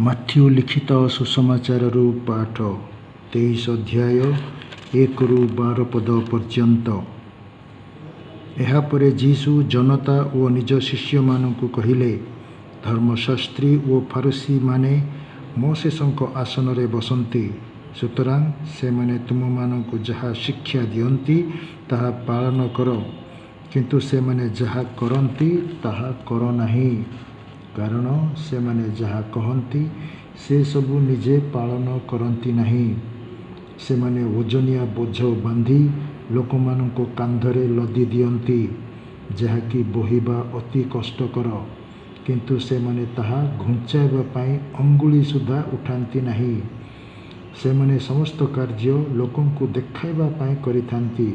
Matthew ଲିଖିତ ସୁସମାଚାରରୁ ପାଠ, 23 ଅଧ୍ୟାୟ, 1ରୁ 12 ପଦ ପର୍ଯ୍ୟନ୍ତ। ଏହାପରେ ଯୀଶୁ ଜନତା ଓ ନିଜ ଶିଷ୍ୟମାନଙ୍କୁ କହିଲେ, ଧର୍ମଶାସ୍ତ୍ରୀ ଓ ଫାରୂଶୀମାନେ ମୋଶେଷଙ୍କ ଆସନରେ ବସନ୍ତି। ସୁତରାଂ ସେମାନେ ତୁମମାନଙ୍କୁ ଯାହା ଶିକ୍ଷା ଦିଅନ୍ତି, ତାହା ପାଳନ କର, କିନ୍ତୁ ସେମାନେ ଯାହା କରନ୍ତି ତାହା କର ନାହିଁ। କାରଣ ସେମାନେ ଯାହା କହନ୍ତି, ସେସବୁ ନିଜେ ପାଳନ କରନ୍ତି ନାହିଁ। ସେମାନେ ଓଜନିଆ ବୋଝ ବାନ୍ଧି ଲୋକମାନଙ୍କ କାନ୍ଧରେ ଲଦି ଦିଅନ୍ତି, ଯାହାକି ବୋହିବା ଅତି କଷ୍ଟକର, କିନ୍ତୁ ସେମାନେ ତାହା ଘୁଞ୍ଚାଇବା ପାଇଁ ଅଙ୍ଗୁଳି ସୁଦ୍ଧା ଉଠାନ୍ତି ନାହିଁ। ସେମାନେ ସମସ୍ତ କାର୍ଯ୍ୟ ଲୋକଙ୍କୁ ଦେଖାଇବା ପାଇଁ କରିଥାନ୍ତି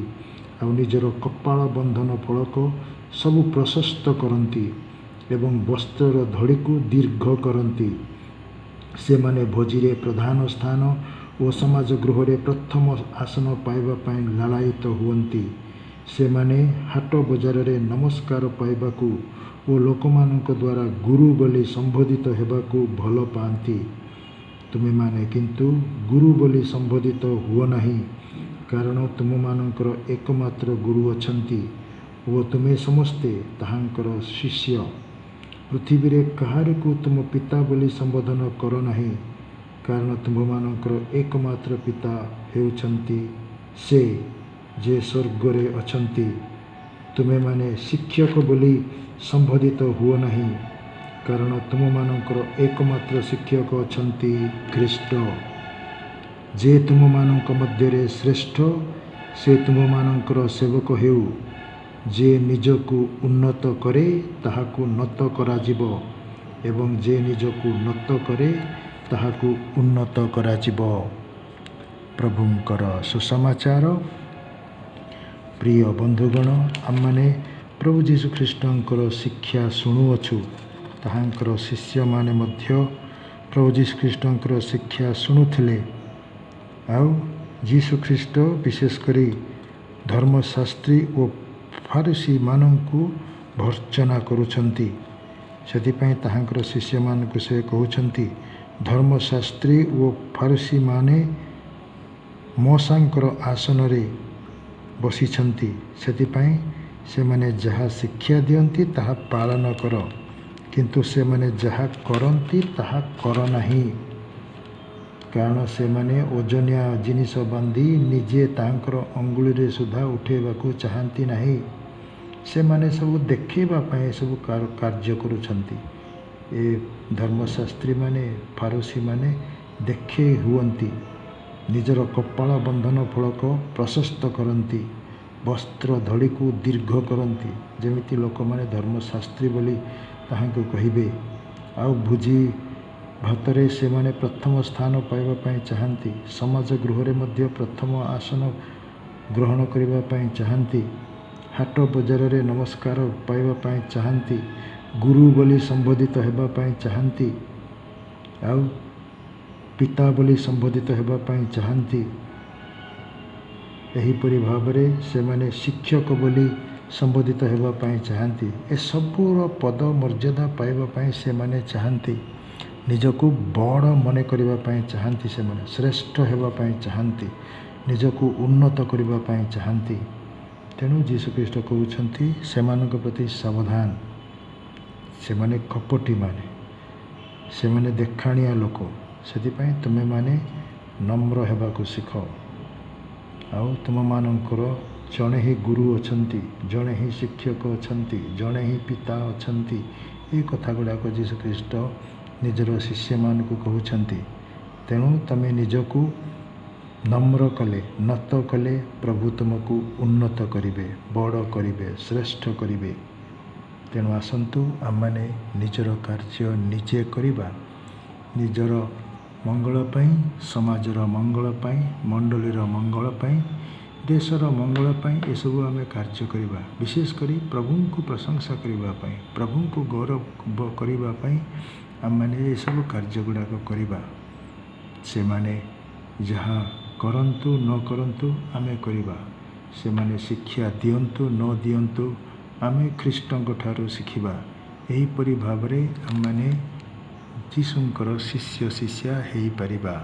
ଆଉ ନିଜର କପାଳ ବନ୍ଧନ ଫଳକ ସବୁ ପ୍ରଶସ୍ତ କରନ୍ତି ଏବଂ ବସ୍ତ୍ରର ଧଡ଼ିକୁ ଦୀର୍ଘ କରନ୍ତି। ସେମାନେ ଭୋଜିରେ ପ୍ରଧାନ ସ୍ଥାନ ଓ ସମାଜ ଗୃହରେ ପ୍ରଥମ ଆସନ ପାଇବା ପାଇଁ ଲାଳାୟିତ ହୁଅନ୍ତି। ସେମାନେ ହାଟ ବଜାରରେ ନମସ୍କାର ପାଇବାକୁ ଓ ଲୋକମାନଙ୍କ ଦ୍ୱାରା ଗୁରୁ ବୋଲି ସମ୍ବୋଧିତ ହେବାକୁ ଭଲ ପାଆନ୍ତି। ତୁମେମାନେ କିନ୍ତୁ ଗୁରୁ ବୋଲି ସମ୍ବୋଧିତ ହୁଅ ନାହିଁ, କାରଣ ତୁମମାନଙ୍କର ଏକମାତ୍ର ଗୁରୁ ଅଛନ୍ତି ଓ ତୁମେ ସମସ୍ତେ ତାହାଙ୍କର ଶିଷ୍ୟ। ପୃଥିବୀରେ କାହାରିକୁ ତୁମ ପିତା ବୋଲି ସମ୍ବୋଧନ କର ନାହିଁ, କାରଣ ତୁମ୍ଭମାନଙ୍କର ଏକମାତ୍ର ପିତା ହେଉଛନ୍ତି ସେ ଯେ ସ୍ୱର୍ଗରେ ଅଛନ୍ତି। ତୁମେମାନେ ଶିକ୍ଷକ ବୋଲି ସମ୍ବୋଧିତ ହୁଅ ନାହିଁ, କାରଣ ତୁମମାନଙ୍କର ଏକମାତ୍ର ଶିକ୍ଷକ ଅଛନ୍ତି ଖ୍ରୀଷ୍ଟ। ଯେ ତୁମମାନଙ୍କ ମଧ୍ୟରେ ଶ୍ରେଷ୍ଠ, ସେ ତୁମମାନଙ୍କର ସେବକ ହେଉ। ଯେ ନିଜକୁ ଉନ୍ନତ କରେ, ତାହାକୁ ନତ କରାଯିବ ଏବଂ ଯେ ନିଜକୁ ନତ କରେ, ତାହାକୁ ଉନ୍ନତ କରାଯିବ। ପ୍ରଭୁଙ୍କର ସୁସମାଚାର। ପ୍ରିୟ ବନ୍ଧୁଗଣ, ଆମମାନେ ପ୍ରଭୁ ଯୀଶୁଖ୍ରୀଷ୍ଟଙ୍କର ଶିକ୍ଷା ଶୁଣୁଅଛୁ। ତାହାଙ୍କର ଶିଷ୍ୟମାନେ ମଧ୍ୟ ପ୍ରଭୁ ଯୀଶୁଖ୍ରୀଷ୍ଟଙ୍କର ଶିକ୍ଷା ଶୁଣୁଥିଲେ। ଆଉ ଯୀଶୁଖ୍ରୀଷ୍ଟ ବିଶେଷ କରି ଧର୍ମଶାସ୍ତ୍ରୀ ଓ ଫାରୂଶୀମାନଙ୍କୁ ଭର୍ତ୍ସନା କରୁଛନ୍ତି। ସେଥିପାଇଁ ତାହାଙ୍କର ଶିଷ୍ୟମାନଙ୍କୁ ସେ କହୁଛନ୍ତି, ଧର୍ମଶାସ୍ତ୍ରୀ ଓ ଫାରୂଶୀମାନେ ମୋଶାଙ୍କର ଆସନରେ ବସିଛନ୍ତି। ସେଥିପାଇଁ ସେମାନେ ଯାହା ଶିକ୍ଷା ଦିଅନ୍ତି, ତାହା ପାଳନ କର, କିନ୍ତୁ ସେମାନେ ଯାହା କରନ୍ତି ତାହା କର ନାହିଁ। କାରଣ ସେମାନେ ଓଜନିଆ ଜିନିଷ ବାନ୍ଧି ନିଜେ ତାଙ୍କର ଅଙ୍ଗୁଳିରେ ସୁଦ୍ଧା ଉଠାଇବାକୁ ଚାହାନ୍ତି ନାହିଁ। ସେମାନେ ସବୁ ଦେଖେଇବା ପାଇଁ ଏସବୁ କାର୍ଯ୍ୟ କରୁଛନ୍ତି। ଏ ଧର୍ମଶାସ୍ତ୍ରୀମାନେ, ଫାରୂଶୀମାନେ ଦେଖେଇ ହୁଅନ୍ତି, ନିଜର କପାଳ ବନ୍ଧନ ଫଳକ ପ୍ରଶସ୍ତ କରନ୍ତି, ବସ୍ତ୍ର ଧଡ଼ିକୁ ଦୀର୍ଘ କରନ୍ତି, ଯେମିତି ଲୋକମାନେ ଧର୍ମଶାସ୍ତ୍ରୀ ବୋଲି ତାହାଙ୍କୁ କହିବେ। ଆଉ ଭୋଜି ଭାତରେ ସେମାନେ ପ୍ରଥମ ସ୍ଥାନ ପାଇବା ପାଇଁ ଚାହାନ୍ତି। ସମାଜ ଗୃହରେ ମଧ୍ୟ ପ୍ରଥମ ଆସନ ଗ୍ରହଣ କରିବା ପାଇଁ ଚାହାନ୍ତି। ହାଟ ବଜାରରେ ନମସ୍କାର ପାଇବା ପାଇଁ ଚାହାନ୍ତି। ଗୁରୁ ବୋଲି ସମ୍ବୋଧିତ ହେବା ପାଇଁ ଚାହାନ୍ତି ଆଉ ପିତା ବୋଲି ସମ୍ବୋଧିତ ହେବା ପାଇଁ ଚାହାନ୍ତି। ଏହିପରି ଭାବରେ ସେମାନେ ଶିକ୍ଷକ ବୋଲି ସମ୍ବୋଧିତ ହେବା ପାଇଁ ଚାହାନ୍ତି। ଏସବୁର ପଦ ମର୍ଯ୍ୟାଦା ପାଇବା ପାଇଁ ସେମାନେ ଚାହାନ୍ତି। ନିଜକୁ ବଡ଼ ମନେ କରିବା ପାଇଁ ଚାହାନ୍ତି। ସେମାନେ ଶ୍ରେଷ୍ଠ ହେବା ପାଇଁ ଚାହାନ୍ତି, ନିଜକୁ ଉନ୍ନତ କରିବା ପାଇଁ ଚାହାନ୍ତି। ତେଣୁ ଯୀଶୁଖ୍ରୀଷ୍ଟ କହୁଛନ୍ତି, ସେମାନଙ୍କ ପ୍ରତି ସାବଧାନ। ସେମାନେ କପଟୀମାନେ, ସେମାନେ ଦେଖାଣିଆ ଲୋକ। ସେଥିପାଇଁ ତୁମେମାନେ ନମ୍ର ହେବାକୁ ଶିଖ। ଆଉ ତୁମମାନଙ୍କର ଜଣେ ହିଁ ଗୁରୁ ଅଛନ୍ତି, ଜଣେ ହିଁ ଶିକ୍ଷକ ଅଛନ୍ତି, ଜଣେ ହିଁ ପିତା ଅଛନ୍ତି। ଏ କଥା ଗୁଡ଼ାକ ଯୀଶୁଖ୍ରୀଷ୍ଟ ନିଜର ଶିଷ୍ୟମାନଙ୍କୁ କହୁଛନ୍ତି। ତେଣୁ ତୁମେ ନିଜକୁ ନମ୍ର କଲେ, ନତ କଲେ, ପ୍ରଭୁ ତୁମକୁ ଉନ୍ନତ କରିବେ, ବଡ଼ କରିବେ, ଶ୍ରେଷ୍ଠ କରିବେ। ତେଣୁ ଆସନ୍ତୁ, ଆମମାନେ ନିଜର କାର୍ଯ୍ୟ ନିଜେ କରିବା। ନିଜର ମଙ୍ଗଳ ପାଇଁ, ସମାଜର ମଙ୍ଗଳ ପାଇଁ, ମଣ୍ଡଳୀର ମଙ୍ଗଳ ପାଇଁ, ଦେଶର ମଙ୍ଗଳ ପାଇଁ ଏସବୁ ଆମେ କାର୍ଯ୍ୟ କରିବା। ବିଶେଷ କରି ପ୍ରଭୁଙ୍କୁ ପ୍ରଶଂସା କରିବା ପାଇଁ, ପ୍ରଭୁଙ୍କୁ ଗୌରବ କରିବା ପାଇଁ ଆମମାନେ ଏସବୁ କାର୍ଯ୍ୟ ଗୁଡ଼ାକ କରିବା। ସେମାନେ ଯାହା କରନ୍ତୁ ନ କରନ୍ତୁ, ଆମେ କରିବା। ସେମାନେ ଶିକ୍ଷା ଦିଅନ୍ତୁ ନ ଦିଅନ୍ତୁ, ଆମେ ଖ୍ରୀଷ୍ଟଙ୍କ ଠାରୁ ଶିଖିବା। ଏହିପରି ଭାବରେ ଆମମାନେ ଯୀଶୁଙ୍କର ଶିଷ୍ୟ ଶିଷ୍ୟା ହେଇପାରିବା।